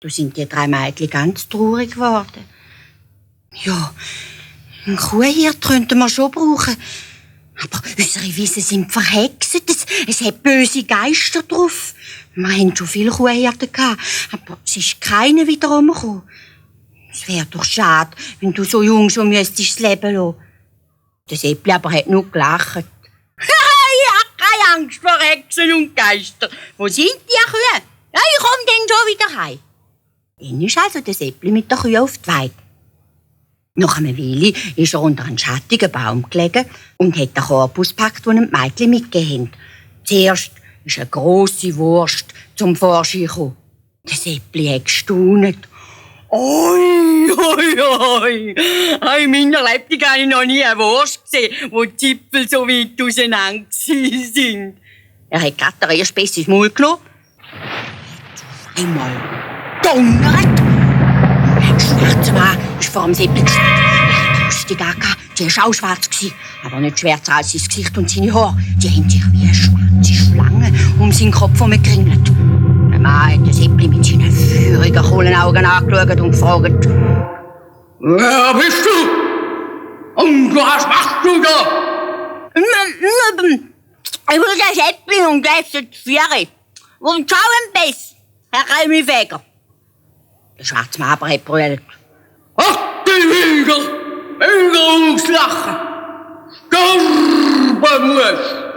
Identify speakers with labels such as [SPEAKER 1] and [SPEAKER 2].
[SPEAKER 1] Da sind die 3 Mädchen ganz traurig geworden. Ja, einen Kuhhirt könnten wir schon brauchen. Aber unsere Wiesen sind verhext. Es hat böse Geister drauf. Wir hatten schon viele Kuhhirten gehabt, aber es ist keiner wieder rumgekommen. Es wäre doch schade, wenn du so jung schon müsstest das Leben lassen. Der Seppli aber hat nur gelacht. Ich habe keine Angst vor Hexen und Geister. Wo sind die Kühe? Ja, ich komme dann schon wieder heim. Dann ist also der Seppli mit der Kühe auf die Weide. Nach einer Weile ist er unter einen schattigen Baum gelegen und hat den Korb ausgepackt, den ihm die Mädchen mitgegeben haben. Zuerst ist eine grosse Wurst zum Vorschein gekommen. Der Seppli hat gestaunt. Oi, oi, oi! In meiner Lebtung habe ich noch nie eine Wurst gesehen, wo die Zipfel so weit auseinander sind. Er hat gerade den ersten Biss ins Maul genommen. Auf einmal donnert! Ein schwarzer Mann ist vor dem Seppli gestanden. Er hat Rüstung angehabt. Die war auch schwarz, aber nicht schwärzer als sein Gesicht und seine Haare. Die haben sich wie eine schwarze Schlange um seinen Kopf herumgeringelt. Der Mann hat den Seppli mit seinen feurigen Kohlenaugen angeschaut und gefragt:
[SPEAKER 2] Wer bist du? Und was machst du da?
[SPEAKER 1] Ich will den Seppli und esse die Viere. Und schau am besten, Herr Remi-Feger. Der schwarze Mann aber hat brüllt:
[SPEAKER 2] Ach, die Lüger! Lüger auslachen! Sterben musst!